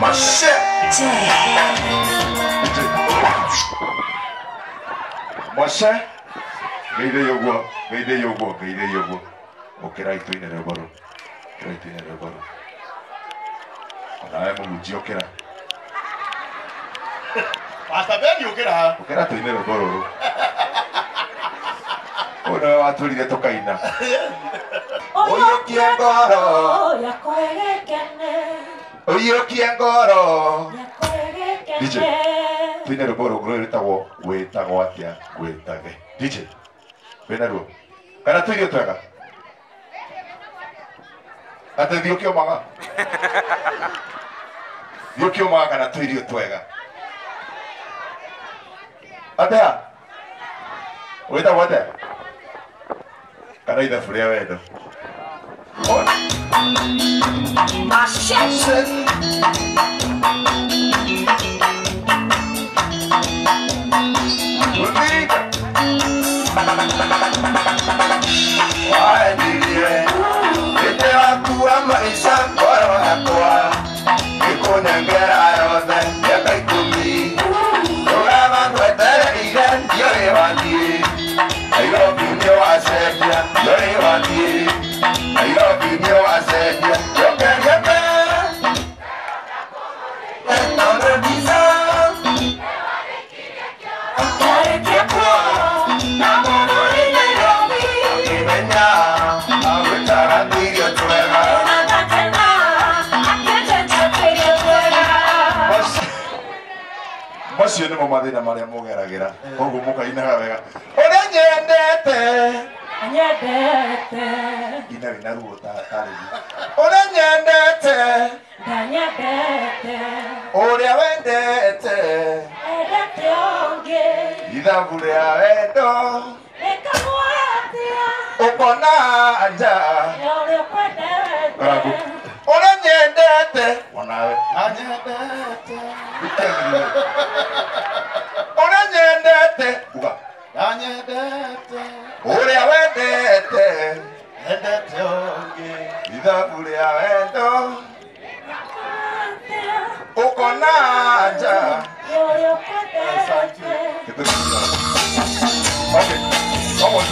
Machete. Moshe geithe yoguo geithe yoguo geithe yoguo ũkĩrai tũine rwĩmbo rũu ũkĩrai tũine rwĩmbo rũu onawe mũhunjia ũkĩra Pastor Ben ũkĩra ũkĩra tũine rwĩmbo rũrũ ũyũ nĩwe watũrire tũkaina ũiyũkie ngoro yakwa ĩgĩkene ũiyũkie ngoro yakwa ĩgĩkene DJ tũine rwĩmbo rũrũ rwĩtagwo wĩtagwo atĩa ngwĩtage DJ wĩna ruo kana tũirio twega atĩ thiĩ ũkĩũmaga thiĩ ũkĩũmaga kana tũirio twega atĩa wĩtagwo atĩa kana ithabu rĩa wendo Machete. Waendirie ĩte waku wa maica ngoro yakwa ĩkũnengera yothe mĩaka ikũmi rũgama ngwetereire ndiũrĩ wathiĩ Nairobi nĩwacenjia ndiũrĩ wathiĩ Nairobi nĩwacenjia njokeria mbere tondũ ndica macio nĩmo mathĩna marĩa mũgeragĩra koguo mũkainaga wega ũrĩa nyendete nyendete ina wĩna ruo tarĩri ũrĩa nyendete ndanyendete ũrĩa wendete endete ũngĩ ithabu rĩa wendo rĩkamwatia ũkona nja ũrĩa ũkwendete ũrĩa nyendete onawe anyendete ũrĩa nyendete uga anyendete ũrĩa wendete endete ũngĩ ithabu rĩa wendo ũkona nja ũrĩa ũkwendete. Okay, come on.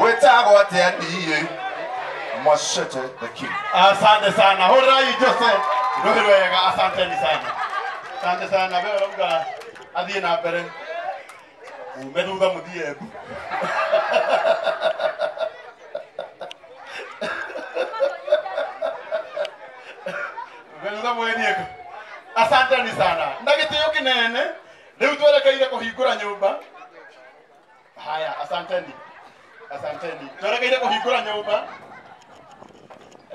Wĩtagwo atĩa niĩ Machete the king. Asante sana. Horai Jose. Rũhĩ wega, asanteni sana. Asante sana. Wewe ũrauga athiĩ na mbere. Ume thutha mũthiĩ Embu. Ume thutha mũgĩthiĩ kũ? Asanteni sana. Na gĩtĩo kĩnene rĩu twerekeire kũhingũra nyũmba. Haya, asanteni. Asanteni. Twerekeire kũhingũra nyũmba.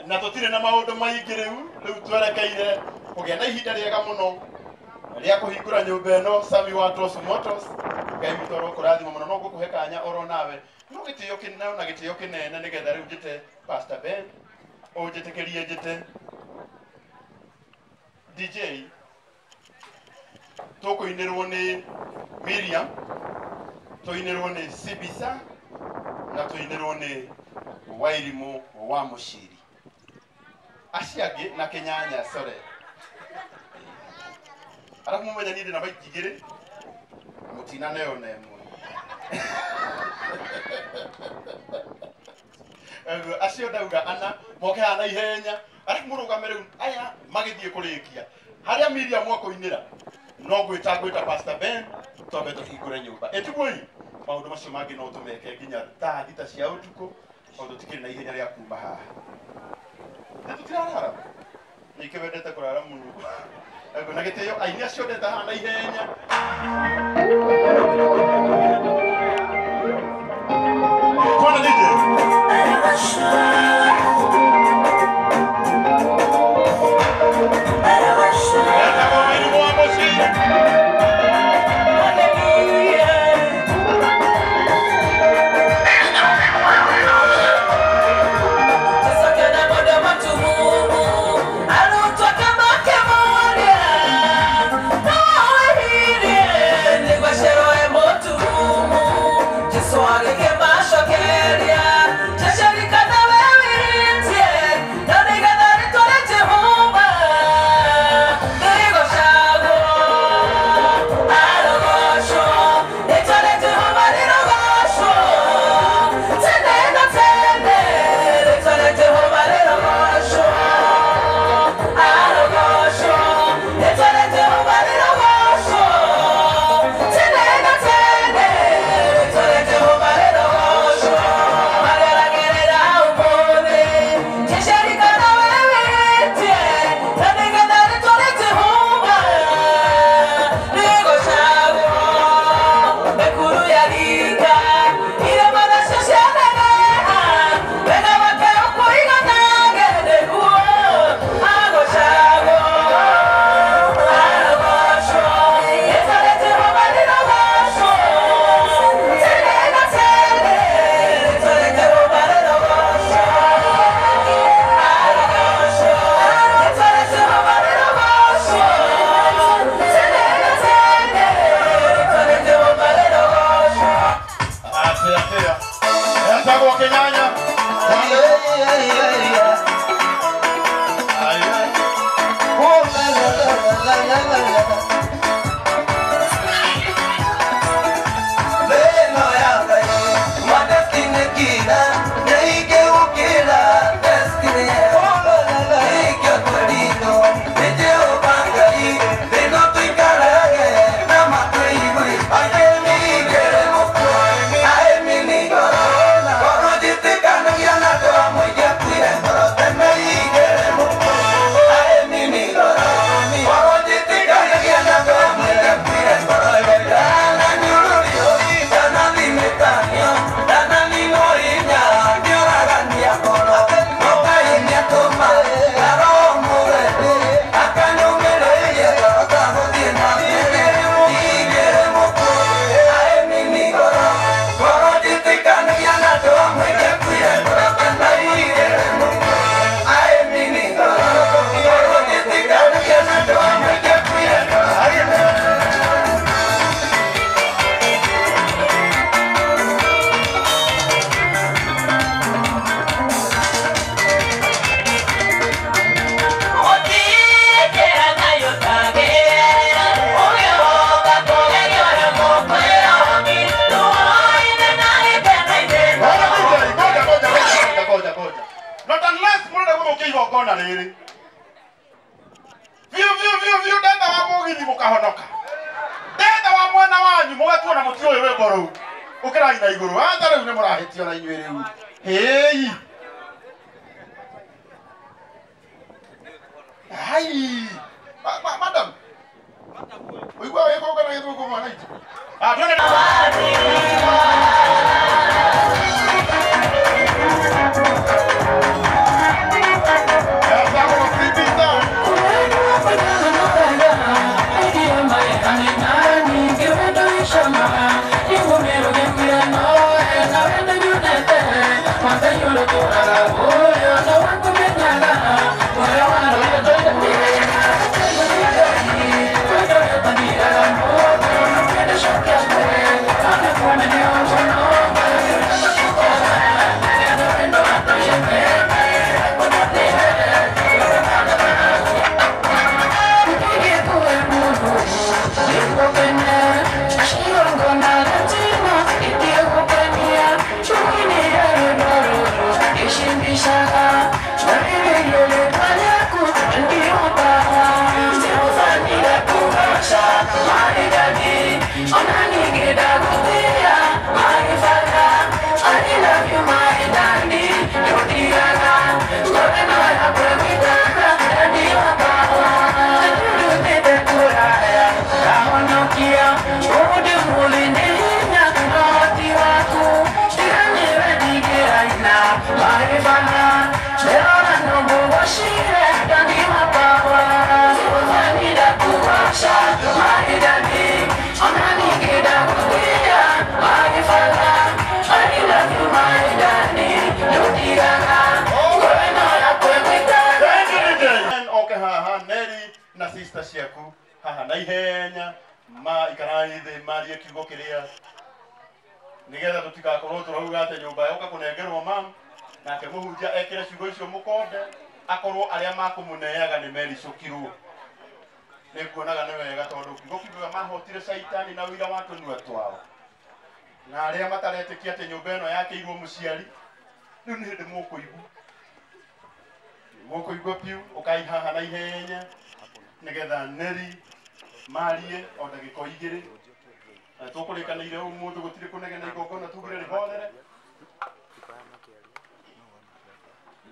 Na tũtirĩ na maũndũ maingĩ rĩu rĩu twerekeire kũgĩa na ihinda rĩega mũno rĩa kũhingũra nyũmba ĩno Sami wa Toss Motors. Ngai witũ arokũrathima mũno no ngũkũhe kanya oro nawe no gĩtĩo kĩnene na gĩtĩo kĩnene nĩgetha rĩu njĩte Pastor Ben ũnjĩtĩkĩrie njĩte DJ tũkũinĩrwo nĩ Miriam tũinĩrwo nĩ Sibisa na tũinĩrwo nĩ Wairimũ wa Mũciri acio angĩ na Kĩnyanya sore arabu mũmenye niĩ ndĩna maiki igĩrĩ mũtinaneo na ĩmwe acio ndauga ana moke haha na ihenya arabu mũrũgame rĩu aya magĩthiĩ kũrĩkia harĩa Miriam akũinĩra no ngwĩta ngwĩta Pastor Ben twambe tũhingũre nyũmba ĩtiguo maũndũ macio mangĩ no tũmeke nginya thaa thita cia ũtukũ tondũ tũtikĩrĩ na ihenya rĩa kuma haha nĩ tũtirarara ningĩ wendete kũrara mũno na gĩtĩo aini acio ndeta haha na ihenya Kwana DJ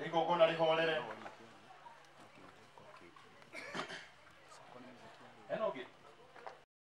Igongona rihorere.